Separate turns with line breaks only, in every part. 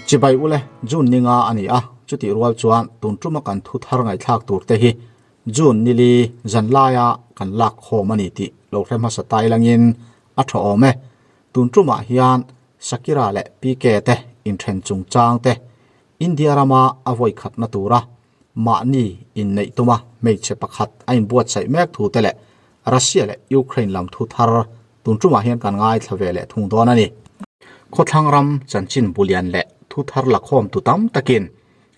Chibai ule, June ni nga a ni a, chutih rual chuan tun tuma kan thu thar ngaihthlak tur te hi June nili zan laia kan lak khawm a ni tih lo hre hmasa tai langin a tha awm e. Tun tumah hian Shakira leh Pique te inthen chungchang te India rama a vawi khatna tura mahni inneih tuma hmeichhe pakhat a inbuatsaih mek thu te leh Russia leh Ukraine lam thu thar tun tumah hian kan ngaithla ve leh thung dawn a ni. Khawthlang ram chanchin bulian leh thu thar lakhawm tu tam takin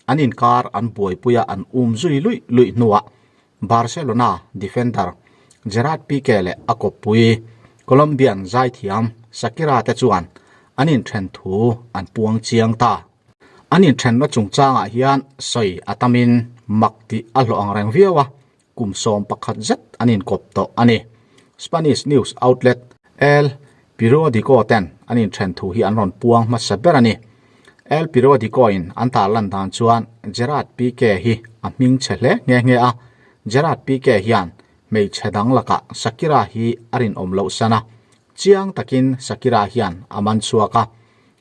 an inkar an buaipuia an um zui luih luih hnuah Barcelona defender Gerard Pique leh a kawppui Colombian zaithiam Shakira te chuan an inthen thu an puang chiang ta. An inthenna chungchangah hian sawi a tamin mak tih a hlawh ang reng viau a, kum 11 zet an inkawp tawh a ni. Spanish news outlet El Periodico ten an inthen thu hi an rawn puang hmasa ber a ni. El Periodico in an tarlan dan chuan Gerard Pique hi a hming chhe hle nghe nghe a, Gerard Pique hian hmeichhe dang lakah Shakira hi a rinawm loh san a, chiang takin Shakira hian a man chhuak a,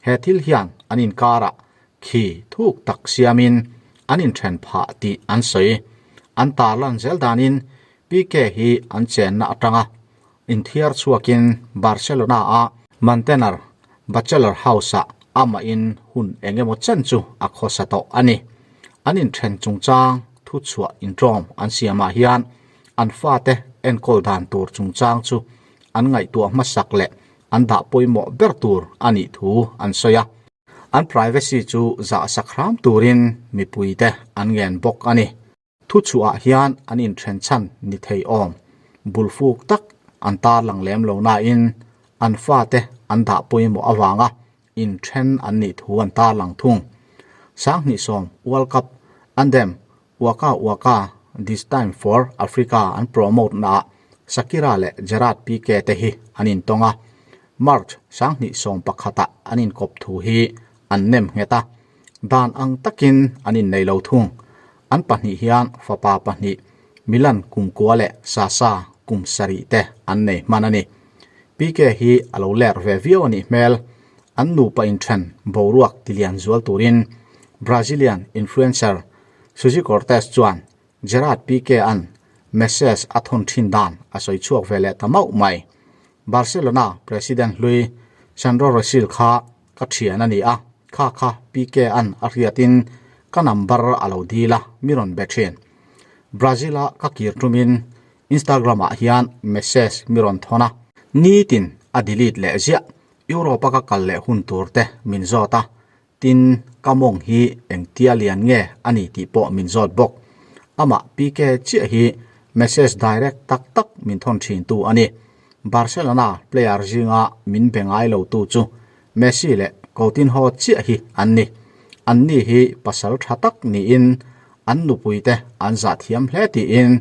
he thil hian an inkarah khi thuk tak siamin an inthen phah tih an sawi. An tarlan zel danin Pique hi an chenna atanga inthiar chhuakin Barcelona-a Mantenar Bachelor House-ah amahin hun eng emaw chen chu a khawsa tawh a ni. An inthen chungchang thuchhuah intawm an siamah hian an fate enkawl dan tur chungchang chu an ngaihtuah hmasak leh an dah pawimawh ber tur a nih thu an sawi a. An privacy chu zah sak hram turin mipuite an ngen bawk a ni. Thuchhuah hian an inthen chhan ni thei awm. Bulfuk tak an tarlang lem lo nain an fate an dah pawimawh avanga inthen an nih thu an tarlang thung. 2010 World Cup Anthem Waka Waka This Time For Africa an promote naah Shakira leh Gerard Pique te hi an intawng a. March 2011 ah an inkawp thu hi an nem nghet a. Dan ang takin an innei lo thung. An pahnih hian fapa pahnih, Milan kumkua leh Sasa kum sarih te an nei hman a ni. Pique hi a lo ler ve viau a nih hmel. An nupa inthen boruak tilian zual turin Brazilian influencer Suzy Cortez chuan Gerard Pique-a'n message a thawn thin dan a sawi chhuak ve leh ta mauh mai. Barcelona president hlui Sandro Rosell kha ka thian a ni a, kha kha Pique-a'n a hriatin ka number a lo dil a, mi rawn be thin. Brazil-a ka kir tumin Instagram-ah hian message mi rawn thawn a, nitin a delete leh ziah. Europe-a ka kal leh hun tur te min zawt a, Tin, ka mawng hi engtia lian nge a ni tih pawh min zawt bawk. Amah PK chiah hi message direct tak tak min thawn thin tu a ni. Barcelona player zinga min be ngai lo tu chu Messi leh Coutinho chiah hi an ni. Anni hi pasal tha tak niin an nupuite an zah thiam hle tiin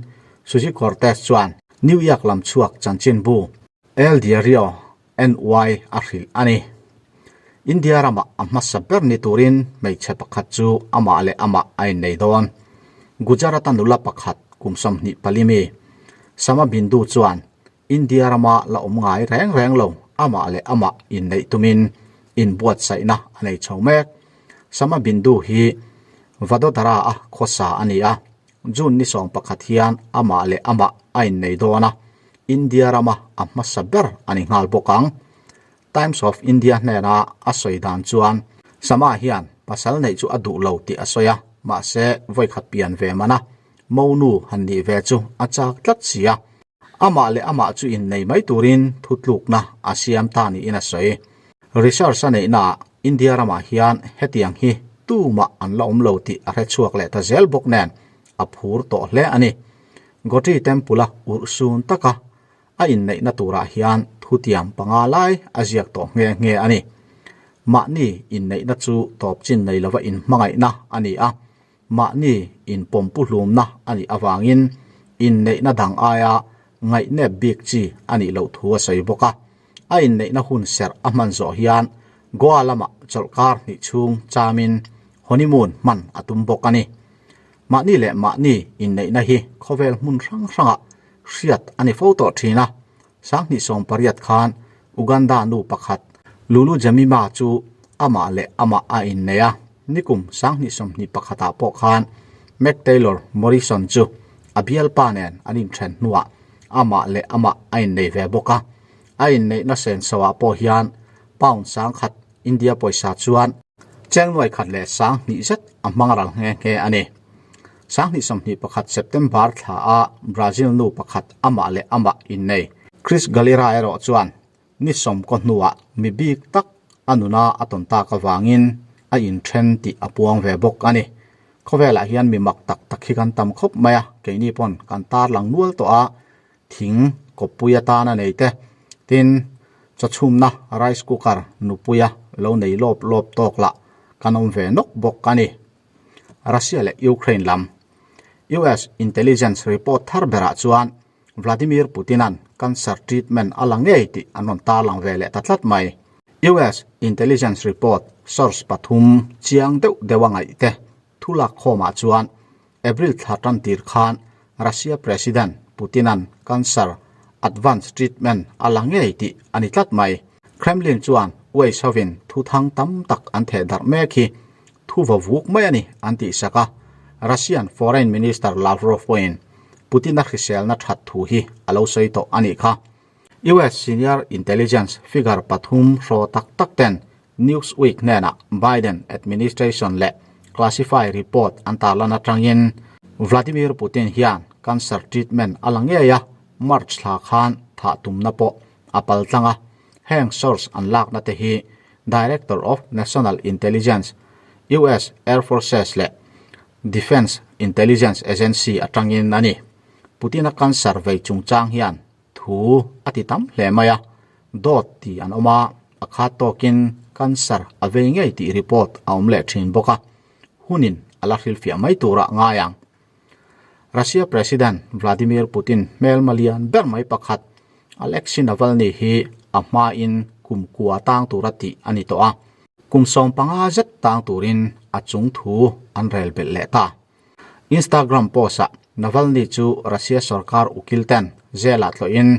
Suzy Cortez chuan New York lam chhuak chanchinbu El Diario NY a hrilh a ni. India ramah a hmasa ber ni turin hmeichhe pakhat chu amah leh amah a innei dawn. Gujarat-a nula pakhat kum 24 mi Sama Bindu chuan India rama la awm ngai reng reng lo amah leh amah inneih tumin inbuatsaihna a nei chho mek. Sama Bindu hi Vadodara-a khawsa a ni a, June ni 11 hian amah leh amah a innei dawn a, India rama a hmasa ber a ni nghal bawk ang. Times of India hnena a sawi dan chuan Sama hian pasal neih chu a duh lo tih a sawi a, mahse vawikhat pian ve man a, monu han nih ve chu a chak tlat si a. Amah leh amah chu innei mai turin thutlukna a siam ta niin a sawi. Research a neihnaah India ramah hian hetiang hi tumah an la awm lo tih a hre chhuak leh ta zel bawk nen a phur tawh hle a ni. Gotri Temple-a urhsun taka a inneihna turah hian thutiam panga lai a ziak tawh nghe nghe a ni. Mahni inneihna chu tawp chin nei lova inhmangaihna a ni a, mahni inpawmpu hlumna a nih avangin inneihna dang aia ngaihnep bik chi a nih loh thu a sawi bawk a. A inneihna hun serh a hman zawh hian Goa lamah chawlhkar hnih chhung chamin honeymoon hman a tum bawk a ni. Mahni leh mahni inneihna hi khawvel hmun hrang hrangah hriat a ni fo tawh thin a. 2018 khan Uganda nu pakhat Lulu Jemima chu amah leh amah a innei a, nikum 2021 ah pawh khan Meg Taylor Morrison chu a bialpa nen an inthen hnuah amah leh amah a innei ve bawk a. A inneihna senso ah pawh hian pound 10,000 India pawisa chuan cheng nuai khat leh 2000 zet a hmang ral nghe nghe a ni. 2021 September thla a Brazil nu pakhat amah leh amah innei Chris Galera erawh chuan ni sawmkaw hnuah mi bik tak a nuna a tawn tak avangin a inthen tih a puang ve bawk a ni. Khawvelah hian mi mak tak tak hi kan tam khawp mai a, keini pawn kan tarlang nual tawh a, thing kawppui atana nei te, tin chawchhumna rice cooker nupuia lo nei lawp lawp tawk lah kan awm ve nawk bawk a ni. Russia leh Ukraine lam US intelligence report thar berah chuan Vladimir Putin-a'n cancer treatment a la ngei tih an rawn tarlang ve leh ta tlat mai. US intelligence report source pathum chiang deuh deuh a ngaih te thu lak khawmah chuan April thla tan tir khan Russia President Putin-a'n cancer advance treatment a la ngei tih a ni tlat mai. Kremlin chuan West hovin thu thang tam tak an theh darh mek hi thu va vuk mai a ni an tih sak a, Russian Foreign Minister Lavrov pawhin Putin-a hriselna that thu hi a lo sawi tawh a nih kha. US senior intelligence figure pathum hraw tak tak ten Newsweek hnenah Biden administration leh classify report an tarlan atangin Vladimir Putin hian cancer treatment a la ngei a, March thla khan thah tumna pawh a pal tlang a, heng source an lakna te hi Director of National Intelligence, US Air Forces leh Defense Intelligence Agency atangin a ni. Putin-a cancer vei chungchang hian thu a ti tam hle mai a, dawt tih an awm a, a khat tawkin cancer a vei ngei tih report a awm leh thin bawk a, hunin a la hrilhfiah mai turah ngai ang. Russia President Vladimir Putin hmelma lian ber mai pakhat Alexei Navalny hi a hmain kum kua tang tura tih a ni tawh a, kum 15 zet tang turin a chung thu an rel belh leh ta. Instagram post-ah Navalny chu Russia sorkar ukil ten jail-ah tlawhin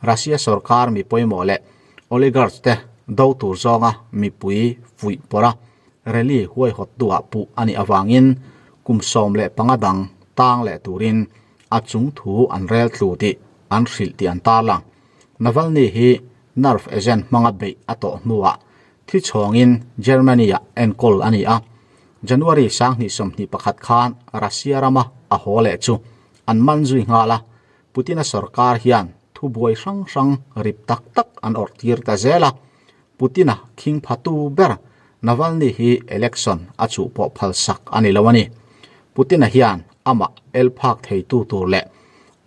Russia sorkar mi pawimawh leh oligarchs te do tur zawnga mipui fuih pawrh a, rally huaihawt duah puh a nih avangin kum 15 dang tang leh turin a chung thu an rel tlu tih an hrilh tih an tarlang. Navalny hi nerve agent hmanga beih a tawh hnuah thi chhawngin Germany-ah enkawl a ni a. January 2021 khan Russia rama a haw leh chu an man zui nghal a, Putin-a sorkar hian thubuai hrang hrang rip tak tak an awrh tir ta zel a. Putin-a khing phatu ber Navalny hi election a chuh pawh phal sak a ni lo a ni. Putin-a hian amah el phak theitu tur leh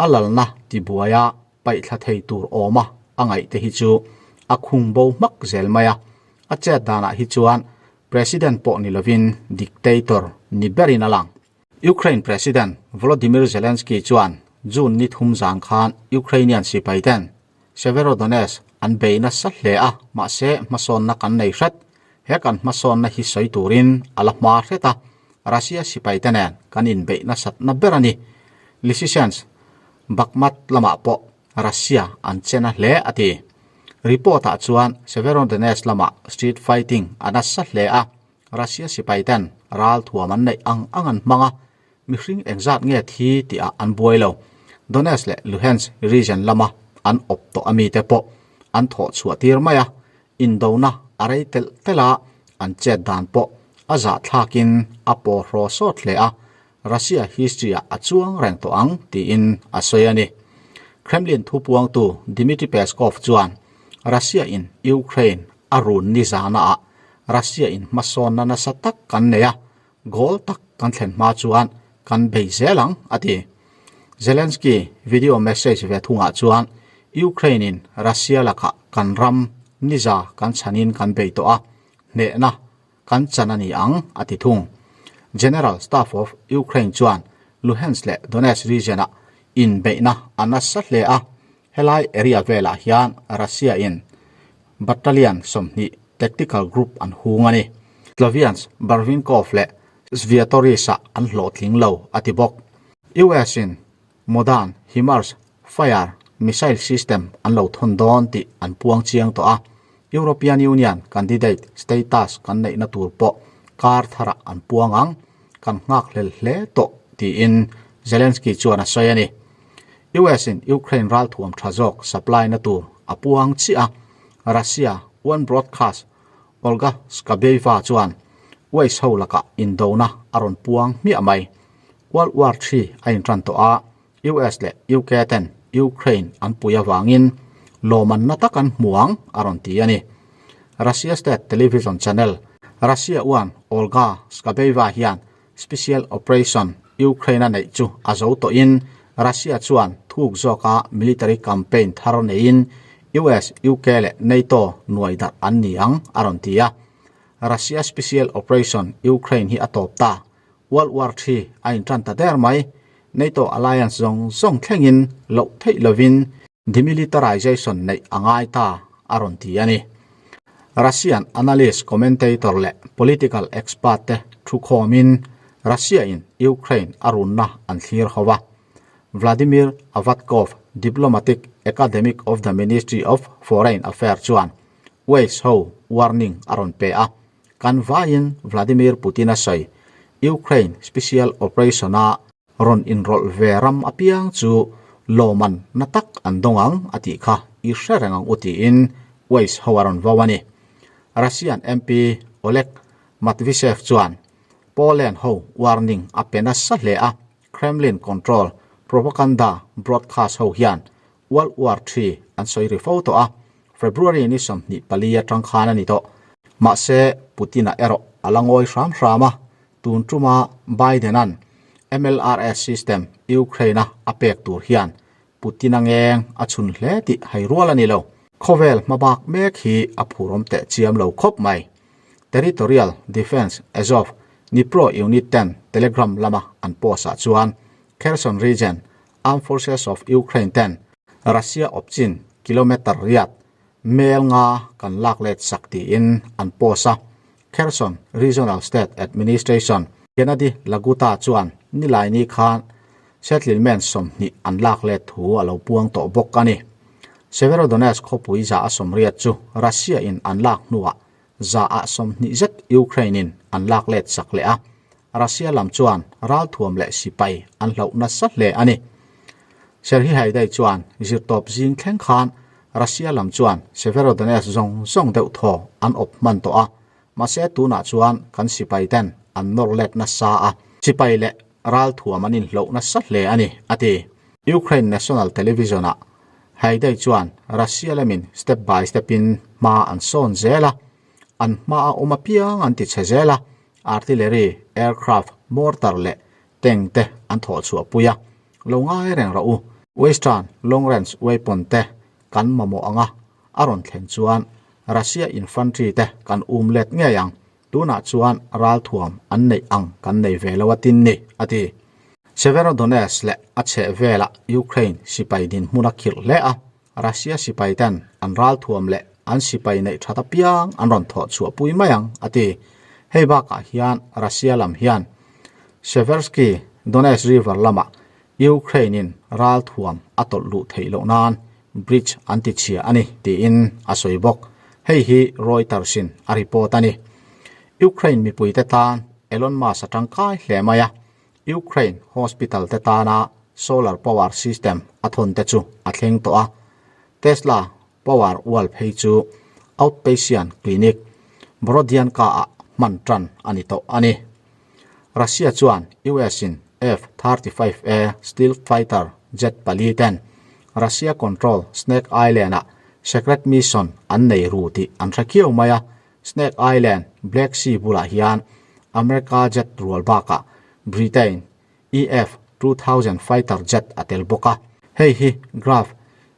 a lalna tibuaia paihthla thei tur awma a ngaih te hi chu a khung bo hmak zel mai a. A chet danah hi chuan President pawh ni lovin dictator ni berin a lang. Ukraine President Volodymyr Zelensky chuan June ni thum zan khan Ukrainian sipai ten Severodonetsk an bei nasa hle a, mahse hmasawnna kan nei hret. He kan hmasawnna hi sawi turin a la hma hret a, Russia sipai te nen kan inbeih nasatna ber a ni. Lysychansk, Bakhmut lamah pawh Russia an che na hle a ti. Report ah chuan Severodonetsk lamah street fighting a nasa hle a, Russia sipai ten ral thuam an neih ang ang an hmang a, mihring engzat nge thi tih ah an buai lo. Donetsk leh Luhansk region lama an awp tawh ami te pawh an thawh chhuah tir mai a, indona a rei telh telh a, an chet dan pawh a zahthlakin a paw hraw sawt hle a, Russia history ah a chuang reng tawh ang tiin a sawi a ni. Kremlin thupuangtu Dmitry Peskov chuan Russia in Ukraine a run ni zana ah Russia in hmasawnna nasa tak kan nei a, goal tak kan thlen hma chuan kan bei zel ang a ti. Zelensky video message ve thungah chuan Ukraine in Russia lakah kan ram niza kan chhanin kan bei tawh a, hnehna kan chan a ni ang a ti thung. General Staff of Ukraine chuan Luhansk leh Donetsk region-ah inbeihna a nasa hle a, helai area velah hian Russia in battalion 20 tactical group an hung a ni. Sloviansk, Barvinkov leh Sviatoris-ah an hlawhtling lo a ti bawk. US in Modern HIMARS fire missile system an lo thawn dawn tih an puang chiang tawh a. European Union candidate status kan neihna tur pawh kar tharah an puang ang, kan nghakhlel hle tawh, tiin Zelensky chuan a sawi a ni. US in Ukraine ralthuam tha zawk supply na tur a puang chiah a, Russia One Broadcast Olga Skabeyeva chuan West ho lakah indona a rawn puang hmiah mai. World War Three a intan tawh a, US leh UK ten Ukraine an pui avangin lawmanna tak an hmu ang a rawn ti a ni. Russia state television channel Russia One Olga Skabeyeva hian Special Operation Ukraine a neih chu a zo tawhin Russia chuan thuk zawka military campaign thar neiin US, UK leh NATO nuai darh an ni ang a rawn ti a. Russia Special Operation Ukraine hi a tawp ta. World War Three a intan ta der mai. NATO alliance zawng zawng thlengin loh theih lovin demilitarization neih a ngai ta a rawn ti a ni. Russian analyst, commentator leh political expert te thukhawmin Russia in Ukraine a runna an thlir ho a. Vladimir Avatkov, diplomatic academic of the Ministry of Foreign Affairs chuan West ho warning a rawn pe a. Kan vaiin Vladimir Putin a sawi Ukraine special operation a rawn inrawlh ve ram apiang chu lawman na tak an dawng ang a tih kha i hre reng ang u tiin West ho a rawn vau a ni. Russian MP Oleg Matvisev chuan Poland ho warning a pe nasa hle a, Kremlin control propaganda broadcast ho hian World War Three an sawi ri fo tawh a, February ni 24 atang khan a ni tawh. Mahse, Putin-a erawh a la ngawi hram hram a, tun tuma Biden-a'n MLRS system Ukraine-a a pek tur hian Putin-a ngeng a chhun hle tih hai rual a ni lo. Khawvel hmabak mek hi a phurawm teh chiam lo khawp mai. Territorial Defence Azov Dnipro Unit ten Telegram lama an post-ah chuan Kherson region Armed Forces of Ukraine ten Russia awpchin kilometre riat mel nga kan lak let sak tiin an post a. Kherson Regional State Administration Gennady Laguta chuan Nilaini khan settlement 20 an lak let thu a lo puang tawh bawk a ni. Severodonetsk khawpui 180 chu Russia in an lak hnuah 120 zet Ukraine in an lak let sak leh a. Russia lam chuan ralthuam leh sipai an hloh nasa hle a ni. Serhiy Haidai chuan zirtawp zing thleng khan Russia lam chuan Severodonetsk zawng zawng deuh thaw an awp hman tawh a, mahse tunah chuan kan sipai ten an nawr let nasa a, sipai leh ralthuam an inhloh nasa hle a ni, a ti. Ukraine National Television-ah Haidai chuan Russia lamin step by step-in hma an sawn zel a, an hmaa awm apiang an ti chhe zel a, artillery, aircraft, mortar leh tank te an thawh chhuah pui a, lo ngai reng rawh u. Western long range weapon te kan mamawh ang a, a rawn thlen chuan Russia infantry te kan um let ngei ang, tunah chuan ralthuam an neih ang kan nei ve lo a tin ni, a ti. Severodonetsk leh a chheh velah Ukraine sipai dinhmun a khirh hle a, Russia sipai ten an ralthuam leh an sipai neih that apiang an rawn thawh chhuah pui mai ang, a ti. Hei bakah hian Russia lam hian Seversky Donets River lamah Ukraine in ralthuam a tawlh luh theih loh nan bridge an ti chhia a ni, tiin a sawi bawk. Hei hi Reuters in a report a ni. Ukraine mipuite tan Elon Musk a tangkai hle mai a, Ukraine hospital te tana solar power system a thawn te chu a thleng tawh a, Tesla power wall phei chu outpatient clinic Borodianka ah hman tan a ni tawh a ni. Russia chuan US in F-35A stealth fighter jet pali ten Russia control Snake Island ah secret mission an nei ru tih an hre khiau mai a, Snake Island, Black Sea bulah hian America jet rual bakah Britain EF 2000 fighter jet a tel bawk a. Hei hi Graf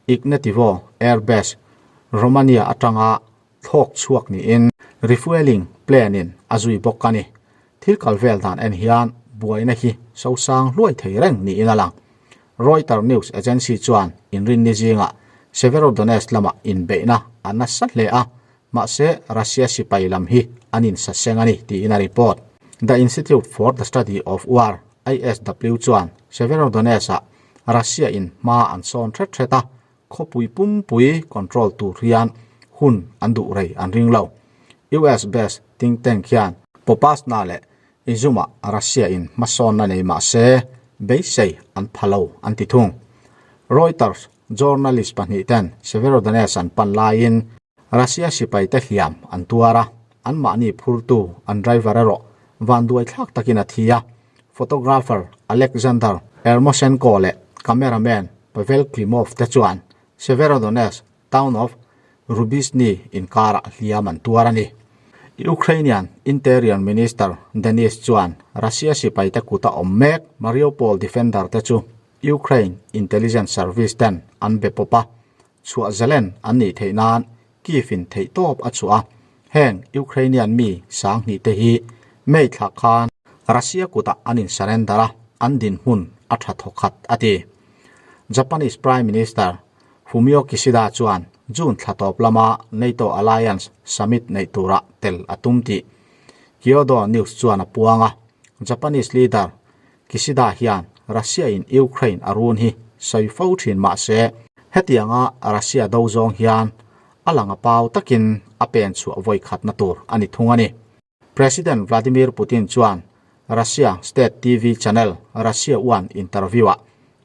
Ignativo Air Base, Romania atanga thlawk chhuak niin refuelling plane in a zui bawk a ni. Thil kal vel dan en hian buaina hi sosang hluai thei reng niin a lang. Reuters news agency chuan inrinni zingah Severodonetsk lamah inbeihna a nasa hle a, Mahse, Russia sipai lam hi an insaseng a ni, tiin a report. The Institute for the Study of War, ISW, chuan Severodonetsk-ah Russia-in hma an sawn hret hret a, khawpui pumpui control tur hian hun an duh rei an ring lo. US based think tank hian Popasna leh Izum-ah Russia in hmasawnna nei mah se beisei an pha lo an ti thung. Reuters journalist pahnihten Severodonetsk an pan laiin Russia sipaite hliam an tuar a, anmahni phurtu an driver erawh vanduai thlak takin a thi a. Photographer Alexander Ermoshenko leh cameraman Pavel Klimov te chuan Severodonetsk town of Rubizhne inkarah hliam an tuar a ni. Ukrainian Interior Minister Denis chuan Russia sipaite kuta awm mek Mariupol defender te chu Ukraine intelligence service ten an be pawp a, chhuah zalen an nih theih nan Kyiv in theihtawp a chhuah a. Heng Ukrainian mi sanghnih te hi May thla khan Russia kutah an in surrender a, an dinhmun a tha thawkhat a ti. Japanese Prime Minister Fumio Kishida chuan June thla tawp lama NATO Alliance summit neih turah tel a tum tih Kyodo News chuan a puang a. Japanese leader Kishida hian Russia in Ukraine a run hi sawi fo thin mah se, hetianga Russia do zawng hian a lang a pau takin a pen chhuah vawi khatna tur a ni thung a ni. President Vladimir Putin chuan Russia state TV channel Russia One interview-ah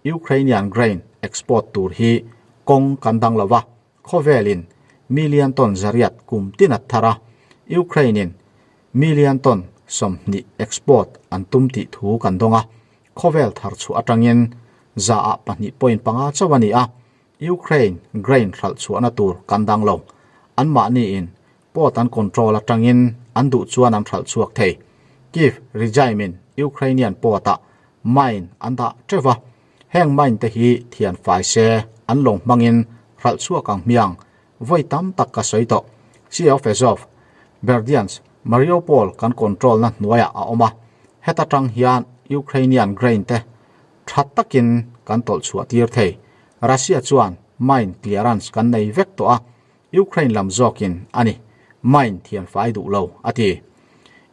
Ukrainian grain export tur hi kawng kan dang lo va, khawvelin million ton zariat kum tin a thar a, Ukraine-in million ton 20 export an tum tih thu kan dawng a, khawvel thar chhuah atangin za-ah 2.5 chauh a ni a, Ukraine grain hralh chhuahna tur kan dang lo, anmahniin Port an control atangin an duh chuan an hralh chhuak thei. Kyiv regime-in Ukrainian port-ah mine an dah teuh va, heng mine te hi thian fai se an lawng hmangin hralh chhuak ang hmiang vawi tam tak ka sawi tawh. Sea of Azov, Berdyansk, Mariupol kan control na hnuaiah a awm a, heta tang hian Ukrainian grain te tha takin kan tawlh chhuah tir thei. Russia chuan mine clearance kan nei vek tawh a, Ukraine lam zawkin a ni, mine thian fai duh lo, a ti.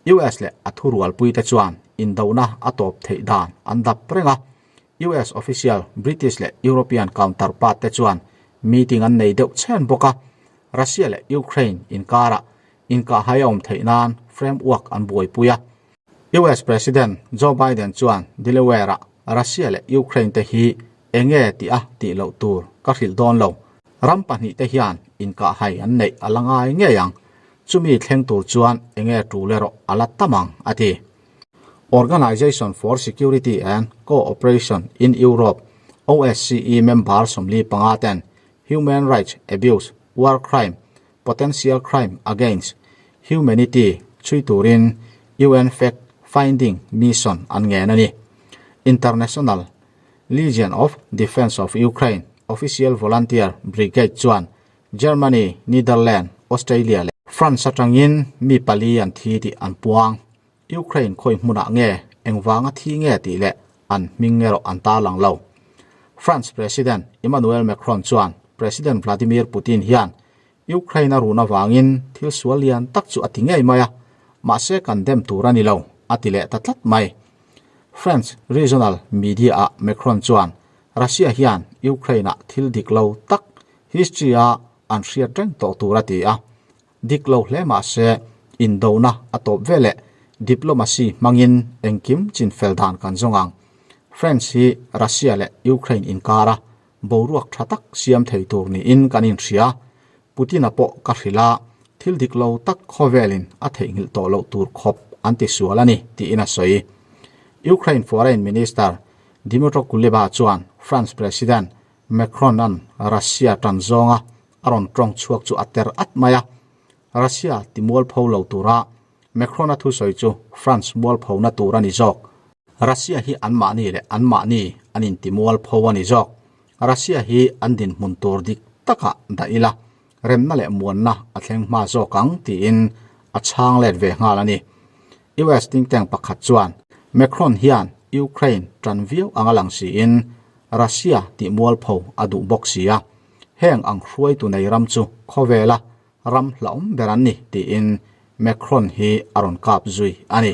US leh a thurualpuite chuan indona a tawp theih dan an dap reng a. US official, British leh European counterpart te chuan meeting an nei deuh chhen bawk a. Russia leh Ukraine inkarah inkahhai a awm theih nan framework an buaipui a. US President Joe Biden chuan Delaware-ah Russia leh Ukraine te hi enge tih a tih loh tur ka hrilh dawn lo. Ram pahnihte hian inkahhai an neih a la ngai ngei ang. Chumi thleng tur chuan enge tul erawh a la tam ang, a ti. Organization for Security and Co-operation in Europe, OSCE, member 45 ten human rights abuse, war crime, potential crime against humanity chhui turin UN Fact Finding Mission an ngen a ni. International Legion of Defence of Ukraine Official Volunteer Brigade chuan Germany, Netherlands, Australia leh France atangin mi pali an thi tih an puang. Ukraine khawi hmunah nge, engvanga thi nge tih leh an hming erawh an tarlang lo. France President Emmanuel Macron chuan President Vladimir Putin hian Ukraine a run avangin thil sual lian tak chu a ti ngei mai a, mahse kan dem tur a ni lo, a ti leh ta tlat mai. French regional media-ah Macron chuan Russia hian Ukraine-ah thil dik lo tak history-a an hriat reng tawh tur a ti a, Dik lo hle mah se, indona a tawp ve leh diplomacy hmangin engkim chinfel dan kan zawng ang. France hi Russia leh Ukraine inkara boruak tha tak siam thei tur niin kan inhria. Putin-a pawh ka hrilh a, thil dik lo tak khawvelin a theihnghilh tawh loh tur khawp an ti sual a ni, tiin a sawi. Ukraine Foreign Minister Dmytro Kuleba chuan France President Macron-a'n Russia tan zawnga a rawn tawng chhuak chu a ter at mai a. Russia ti mualpho lo tura Macron-a thusawi chu France mualphona tur a ni zawk. Russia hi anmahni leh anmahni an inti mualpho a ni zawk. Russia hi an dinhmun tur dik takah dah ila, remna leh muanna a thleng hma zawk ang tiin a chhang let ve nghal a ni. US think tank pakhat chuan Macron hian Ukraine tan viau anga lang siin Russia tih mualpho a duh bawk si a. Heng ang hruaitu nei ram chu khawvela ram hlauhawm ber an ni tiin Macron hi a rawn kap zui a ni.